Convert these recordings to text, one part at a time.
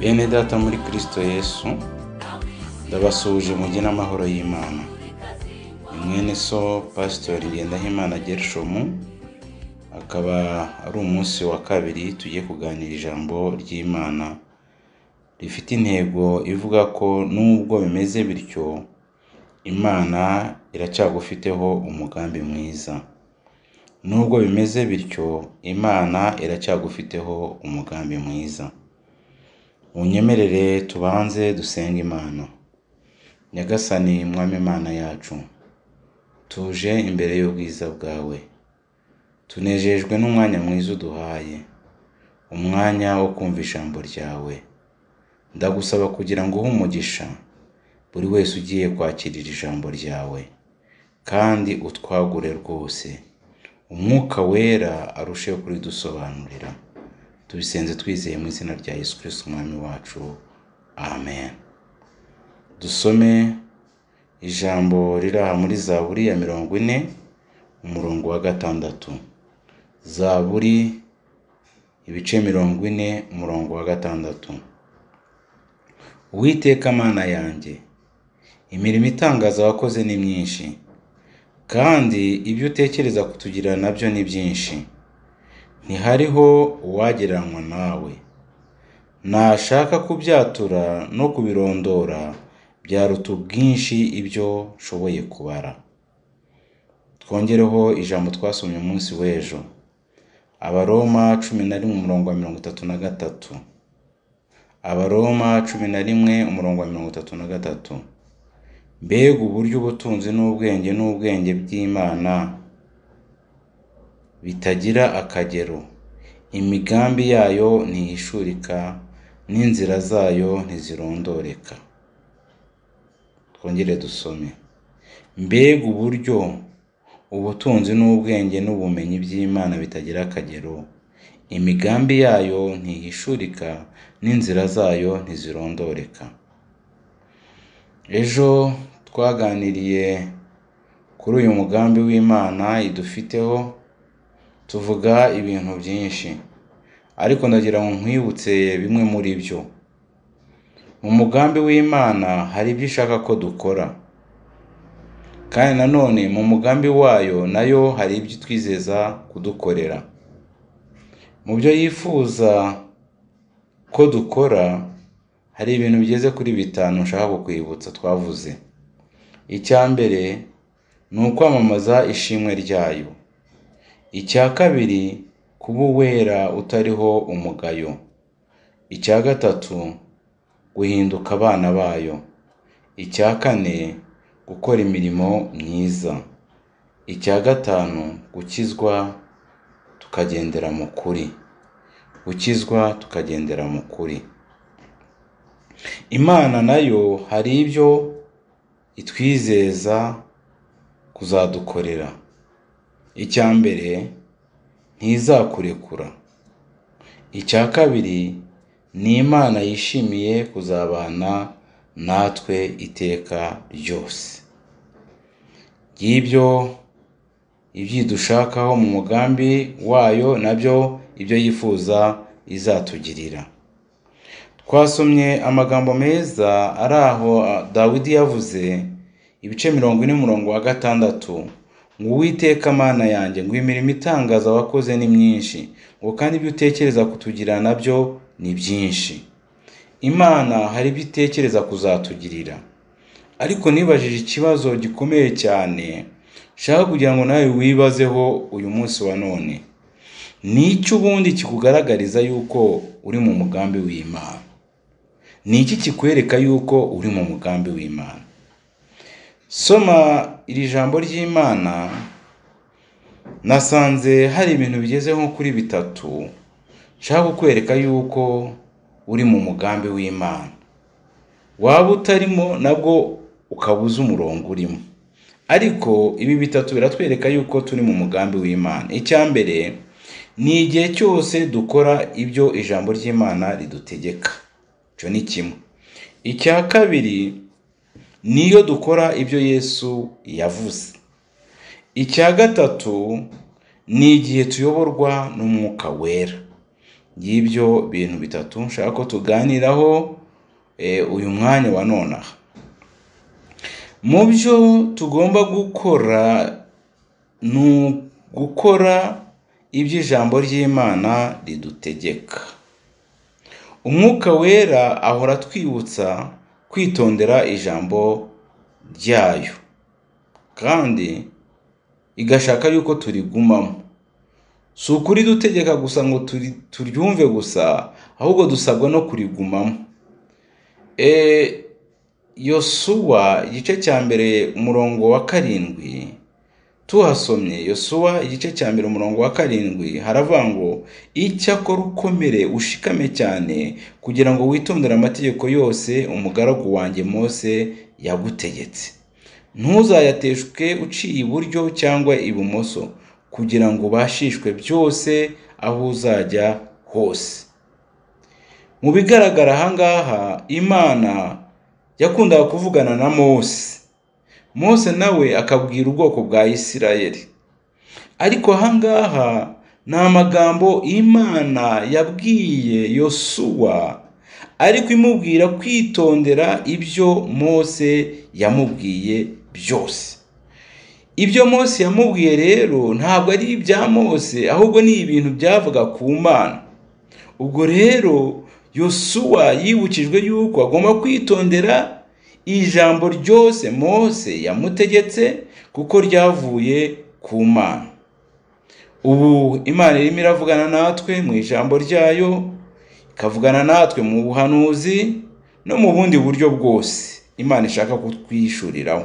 Bene data muri Kristo Yesu, ndabasuhuje mugire amahoro y'Imana. Ni mwene so Pasitori Ngendahimana Gershomu, akaba ari umunsi wa kabiri tugiye kuganira ijambo ry'Imana rifite intego ivuga ko nubwo bimeze bityo, Imana iracyagufiteho umugambi mwiza. Nubwo bimeze bityo, Imana iracyagufiteho umugambi mwiza. Munyemerere tubanze dusenge Imana. Nyagasani Mwami Imana yacu, tuje imbere y'ubwiza bwawe. Tunejejwe n'umwanya mwiza uduhaye, umwanya wo kumva ijambo ryawe. Ndagusaba kugira ngo uhe umugisha buri wese ugiye kwakirira ijambo ryawe, kandi utwagure rwose. Umwuka wera arusheho kuridusobanurira. Tubisenze twizeye mu izina rya Yesu Kristo Umwami wacu. Amen. Dusome ijambo riri aha muri Zaburi ya 40, umurongo wa 6. Zaburi ibice 40, umurongo wa 6. Uwiteka Mana yanjye, imirimo itangaza wakoze ni myinshi, kandi ibyo utekereza kutugirira nabyo ni byinshi. Ntihariho uwagereranywa nawe. Nashaka kubyatura no kubirondora, byaruta ubwinshi ibyo nshoboye kubara. Twongereho ijambo twasomye umunsi w'ejo, Abaroma 11 umurongo wa 33. Abaroma 11 umurongo wa 33. Mbega uburyo ubutunzi n'ubwenge n'ubwenge by'Imana bitagira akagero! Imigambi yayo ntihishurika, n'inzira zayo ntizirondoreka. Twongere dusome. Mbega uburyo ubutunzi n'ubwenge n'ubumenyi by'Imana bitagira akagero! Imigambi yayo ntihishurika, n'inzira zayo ntizirondoreka. Ejo twaganiriye kuri uyu mugambi w'Imana idufiteho, tuvuga ibintu byinshi, ariko ndagira ngo nkwibutse bimwe muri byo. Mu mugambi w'Imana hari ibyo ishaka ko dukora, kandi nanone mu mugambi wayo nayo hari ibyo itwizeza kudukorera. Mu byo yifuza ko dukora hari ibintu bigeze kuri 5 nshaka kukwibutsa twavuze. Icya mbere ni ukwamamaza ishimwe ryayo. Icya kabiri, kuba uwera utariho umugayo. Icya gatatu, guhinduka abana bayo. Icya kane, gukora imirimo myiza. Icya gatanu, gukizwa tukagendera mu kuri. Gukizwa tukagendera mu kuri. Imana nayo hari ibyo itwizeza kuzadukorera. Icya mbere, ntizakurekura. Icya kabiri, ni Imana yishimiye kuzabana natwe iteka ryose. Ngibyo ibyidushakaho mu mugambi wayo, nabyo ibyo yifuza izatugirira. Twasomye amagambo meza ari aho Dawidi yavuze, ibice 40 umurongo wa 6, ngo Uwiteka Mana yanjye, ngo imirimo itangaza wakoze ni myinshi, ngo kandi ibyo utekereza kutugira nabyo ni byinshi. Imana hari ibyo itekereza kuzatugirira, ariko nibajije ikibazo gikomeye cyane nshaka kugira ngo nawe wibazeho uyu munsi wa none. Ni iki ubundi kikugaragariza yuko uri mu mugambi w'Imana? Ni iki kikwereka yuko uri mu mugambi w'Imana? Soma iri jambo ry'Imana, nasanze hari ibintu bigeze nko kuri 3 nshaka kukwereka yuko uri mu mugambi w'Imana. Waba utarimo nabwo ukabuza umurongo urimo. Ariko ibi 3 biratwereka yuko turi mu mugambi w'Imana. Icya mbere, ni igihe cyose dukora ibyo ijambo ry'Imana ridutegeka. Icyo ni kimwe. Icya kabiri, niyo dukora ibyo Yesu yavuze. Icya gatatu, ni igihe tuyoborwa n'Umwuka Wera. Ngibyo bintu bitatu nshaka ko tuganiraho uyu mwanya wa nonaha. Mu byo tugomba gukora ni ugukora ibyo ijambo ry'Imana ridutegeka. Umwuka Wera ahora atwibutsa kwitondera ijambo ryayo, kandi igashaka yuko turigumamo. Si ukuridutegeka gusa ngo turyumve gusa, ahubwo dusabwa no kurigumamo. Yosuwa igice cya 1 umurongo wa 7, tuhasomye Yosuwa igice cya 1 umurongo wa 7 haravuga ngo icyakora ukomere ushikame cyane kugira ngo witondere amategeko yose umugaragu wanjye Mose yagutegetse, ntuzayateshwe uciye iburyo cyangwa ibumoso, kugira ngo ubashishwe byose aho uzajya hose. Mu bigaragara aha ngaha, Imana yakundaga kuvugana na Mose, Mose nawe akabwira ubwoko bwa Isirayeli. Ariko aha ngaha ni amagambo Imana yabwiye Yosuwa, ariko imubwira kwitondera ibyo Mose yamubwiye byose. Ibyo Mose yamubwiye rero ntabwo ari ibya Mose, ahubwo ni ibintu byavuga ku Mana. Ubwo rero Yosuwa yibukijwe yuko agomba kwitondera ijambo ryose Mose yamutegetse, kuko ryavuye ku Mana. Ubu Imana irimo iravugana natwe mu ijambo ryayo, ikavugana natwe mu buhanuzi no mu bundi buryo bwose Imana ishaka kutwishuriraho.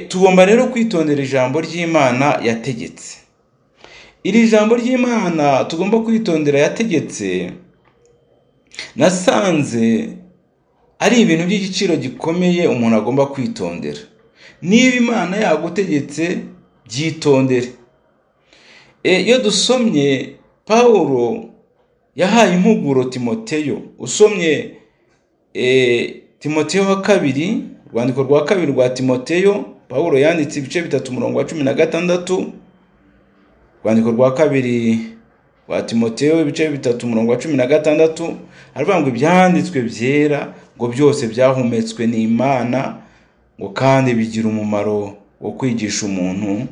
Tugomba rero kwitondera ijambo ry'Imana yategetse. Iri jambo ry'Imana tugomba kwitondera yategetse, nasanze ari ibintu by'igiciro gikomeye umuntu agomba kwitondera. Niba Imana yagutegetse, byitondere. Iyo dusomye Pawulo yahaye impuguro Timoteyo, usomye Timoteyo wa kabiri, urwandiko rwa kabiri rwa Timoteyo, Pawulo yanditse ibice 3 umurongo wa 16, urwandiko rwa kabiri rwa Timoteyo ibice 3 umurongo wa 16, aravuga ngo ibyanditswe byera ngo byose byahumetswe n'Imana, ngo kandi bigira umumaro wo kwigisha umuntu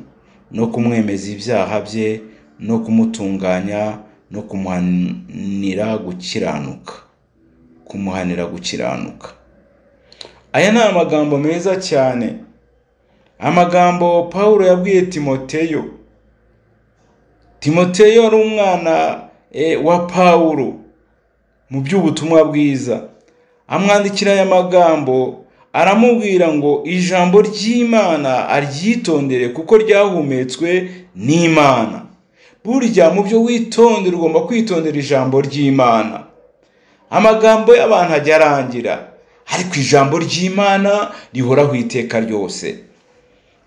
no kumwemeza ibyaha bye no kumutunganya no kumuhanira gukiranuka. Kumuhanira gukiranuka. Aya ni amagambo meza cyane, amagambo Pawulo yabwiye Timoteyo. Timoteyo ari umwana wa Pawulo mu by'ubutumwa bwiza. Amwandikira aya magambo aramubwira ngo ijambo ry'Imana aryitondere kuko ryahumetswe n'Imana. Burya mu byo witondera ugomba kwitondera ijambo ry'Imana. Amagambo y'abantu ajya arangira, ariko ijambo ry'Imana rihoraho iteka ryose.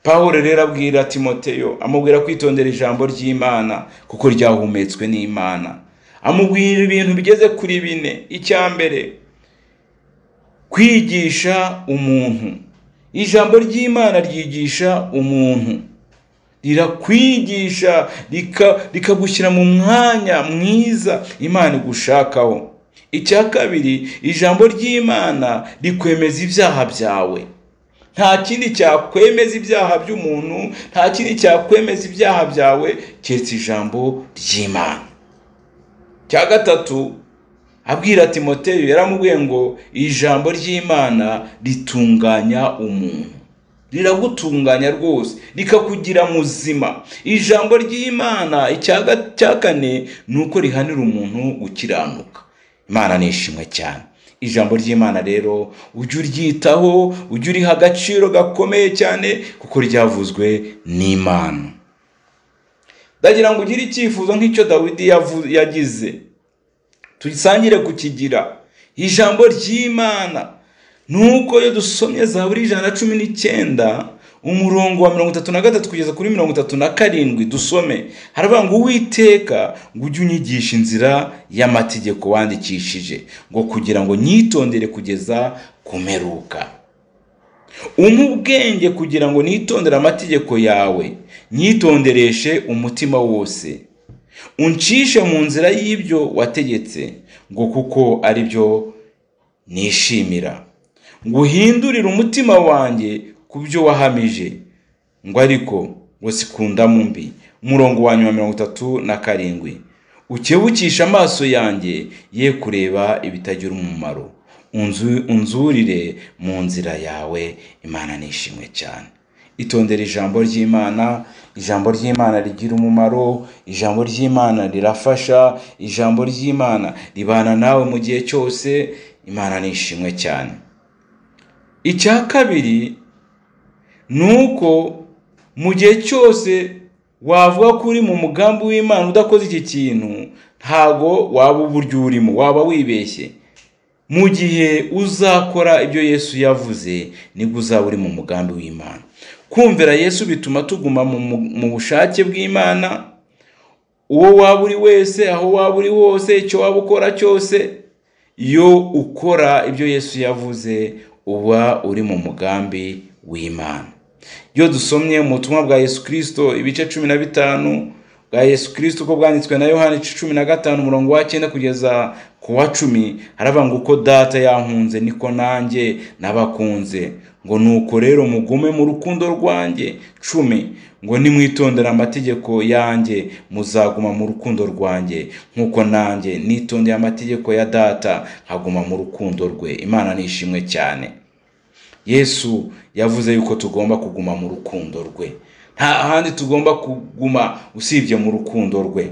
Pawulo rero abwira Timoteyo, amubwira kwitondera ijambo ry'Imana kuko ryahumetswe n'Imana. Amubwira ibintu bigeze kuri 4. Icya mbere, kwigisha umuntu. Ijambo ry'Imana ryigisha umuntu, rirakwigisha rikagushyira mu mwanya mwiza Imana igushakaho. Icya kabiri, ijambo ry'Imana rikwemeza ibyaha byawe. Nta kindi cyakwemeza ibyaha by'umuntu, nta kindi cyakwemeza ibyaha byawe keretse ijambo ry'Imana. Icya gatatu, abwira Timoteyo yaramubwiye ngo ijambo ry'Imana ritunganya umuntu, riragutunganya rwose, rikakugira muzima. Ijambo ry'Imana icya kane ni uko rihanira umuntu gukiranuka. Imana ni ishimwe cyane. Ijambo ry'Imana rero ujye uryitaho, ujye uriha agaciro gakomeye cyane kuko ryavuzwe n'Imana. Ndagira ngo ugire icyifuzo nk'icyo Dawidi yagize, tuyisangire kukigira. Ijambo ry'Imana nuko iyo dusomye Zaburi 119 umurongo wa 33 kugeza kuri 37 dusome, haravuga ngo Uwiteka ngo ujye unyigisha inzira y'amategeko wandikishije, ngo kugira ngo nyitondere kugeza kumeruka. Umpe ubwenge kugira ngo nitondere amategeko yawe, nyitondereshe umutima wose. Uncishe mu nzira y'ibyo wategetse, ngo kuko ari byo nishimira. Nguhindurire umutima wanjye ku byo wahamije, ngo ariko ngo sikundamu mbi. Umurongo wa nyuma 37, ukebukishe amaso yanjye ye kureba ibitagira umumaro, unzurire mu nzira yawe. Imana nishimwe cyane. Itondere ijambo ry'Imana. Ijambo ry'Imana rigira umumaro, ijambo ry'Imana rirafasha, ijambo ry'Imana ribana nawe mu gihe cyose. Imana nishimwe cyane. Icya kabiri ni uko mu gihe cyose wavuga ko uri mu mugambi w'Imana udakoze iki kintu, ntago waba uburyo urimo, waba wibeshye. Mu gihe uzakora ibyo Yesu yavuze, nibwo uzaba uri mu mugambi w'Imana. Kumvira Yesu bituma tuguma mu bushake bw'Imana. Uwo waba uri wese, aho waba uri hose, icyo waba ukora cyose, iyo ukora ibyo Yesu yavuze, uba uri mu mugambi w'Imana. Iyo dusomye mu butumwa bwa Yesu Kristo ibice 15 bwa Yesu Kristo uko bwanditswe na Yohana 15 umurongo wa 9 kugeza ku wa 10, haravuga ngo uko Data yankunze niko nanjye nabakunze, ngo nuko rero mugume mu rukundo rwanjye. 10 ngo nimwitondera amategeko yanjye muzaguma mu rukundo rwanjye, nkuko nanjye nitondeye amategeko ya Data nkaguma mu rukundo rwe. Imana nishimwe cyane. Yesu yavuze yuko tugomba kuguma mu rukundo rwe, nta handi tugomba kuguma usibye mu rukundo rwe.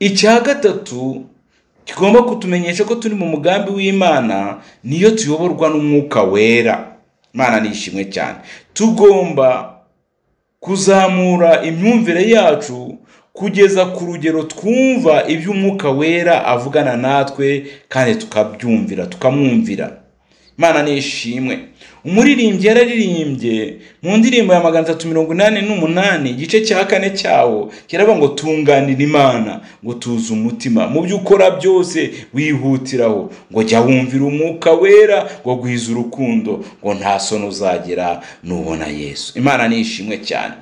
Icya gatatu kigomba kutumenyesha ko turi mu mugambi w'Imana niyo tuyoborwa n'Umwuka Wera. Imana nishimwe cyane. Tugomba kuzamura imyumvire yacu kugeza ku rugero twumva ibyo Umwuka Wera avugana natwe, kandi tukabyumvira, tukamwumvira. Imana nishimwe. Umuririmbyi yararirimbye mu ndirimbo ya 388 igice cya 4 cyawo kiravuga ngo tunganira Imana, ngo tuze umutima mu byo ukora byose wihutiraho, ngo jya wumvira Umwuka Wera, ngo gwiza urukundo, ngo nta sono uzagira nubona Yesu. Imana nishimwe cyane.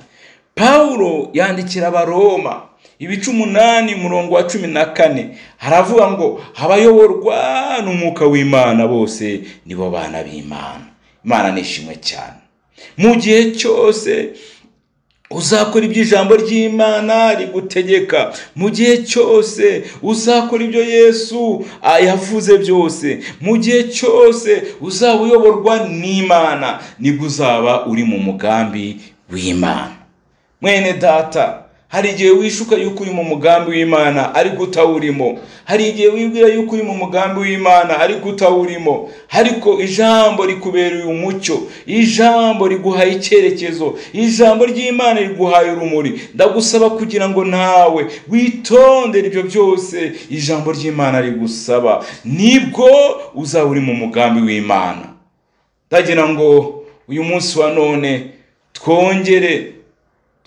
Paulo yandikira Abaroma ibice 8 umurongo wa 14, haravuga ngo abayoborwa n'Umwuka w'Imana bose nibo bana b'Imana. Imana nishimwe cyane. Mu gihe cyose uzakora ibyo ijambo ry'Imana rigutegeka, mu gihe cyose uzakora ibyo Yesu yavuze byose, mu gihe cyose uzaba uyoborwa n'Imana, nibwo uzaba uri mu mugambi w'Imana. Mwene Data, hari igihe wishuka yuko uri mu mugambi w'Imana ariko utawurimo. Hari igihe wibwira yuko uri mu mugambi w'Imana ariko utawurimo. Ariko ijambo rikubereye umucyo, ijambo riguhaye icyerekezo, ijambo ry'Imana riguhaye urumuri. Ndagusaba kugira ngo nawe witondere ibyo byose ijambo ry'Imana rigusaba, nibwo uzaba uri mu mugambi w'Imana. Ndagira ngo uyu munsi wa none twongere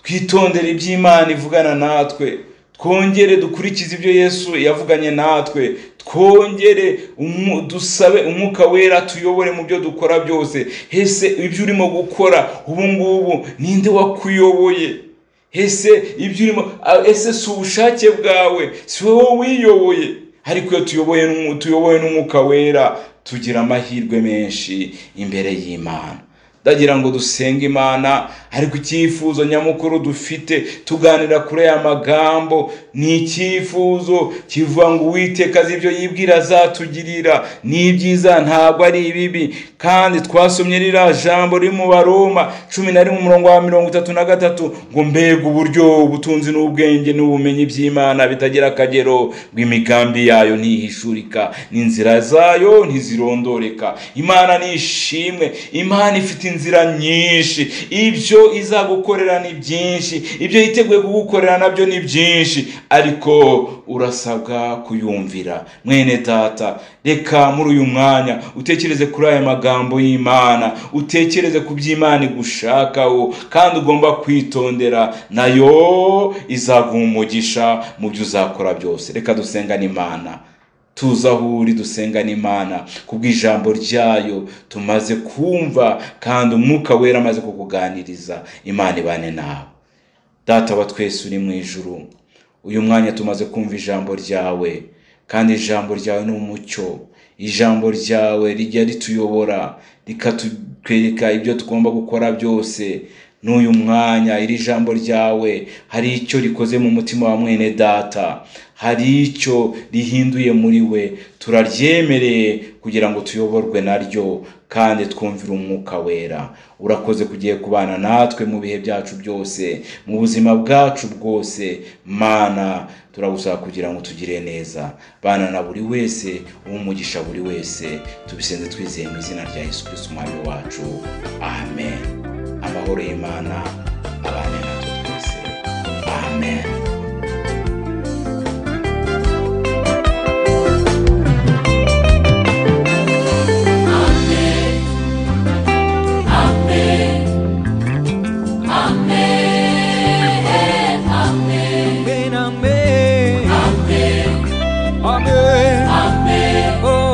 twitondere iby'Imana ivugana natwe, twongere dukurikize ibyo Yesu yavuganye natwe, twongere dusabe Umwuka Wera tuyobore mu byo dukora byose. Ese ibyo urimo gukora ubu ngubu ninde wakuyoboye? Ese ibyo urimo, ese si ubushake bwawe, si wowe wiyoboye? Ariko iyo tuyoboye n'Umwuka Wera tugira amahirwe menshi imbere y'Imana. Ndagira ngo dusenge Imana, ariko icyifuzo nyamukuru dufite tuganira kuri aya magambo ni icyifuzo kivuga ngo Uwiteka azi ibyo yibwira azatugirira, ni ibyiza ntabwo ari ibibi. Kandi twasomye ririya jambo riri mu Baroma 11 umurongo wa 33 ngo mbega uburyo ubutunzi n'ubwenge n'ubumenyi by'Imana bitagira akagero, bw'imigambi yayo ntihishurika, n'inzira zayo ntizirondoreka. Imana nishimwe. Imana ifite inzira nyinshi, ibyo izagukorera ni byinshi, ibyo yiteguye kugukorera nabyo ni byinshi, ariko urasabwa kuyumvira. Mwene Data, reka muri uyu mwanya utekereze kuri aya magambo y'Imana, utekereze ku by'Imana igushakaho, kandi ugomba kwitondera, nayo izaguha umugisha mu byo uzakora byose. Reka dusengane Imana. Tuza aho uri dusengane Imana kubw'ijambo ryayo tumaze kumva, kandi Umwuka Wera amaze kukuganiriza. Imana ibane nawe. Data wa twese uri mu ijuru, Uyu mwanya tumaze kumva ijambo ryawe, kandi ijambo ryawe ni umucyo. Ijambo ryawe rijya rituyobora, rikatwereka ibyo tugomba gukora byose. N'uyu mwanya iri jambo ryawe hari icyo rikoze mu mutima wa mwene data, hari icyo rihinduye muri we. Turaryemereye kugira ngo tuyoborwe naryo kandi twumvire Umwuka Wera. Urakoze kugiye kubana natwe mu bihe byacu byose, mu buzima bwacu bwose. Mana, turagusaba kugira ngo tugire neza. Bana na buri wese, umugisha buri wese. Tubisenze twizeye mu izina rya Yesu Kristo Umwami wacu. Amen. Amahoro y'Imana abane natwe twese. Amen. Amen, amen. Amen. Amen. Oh.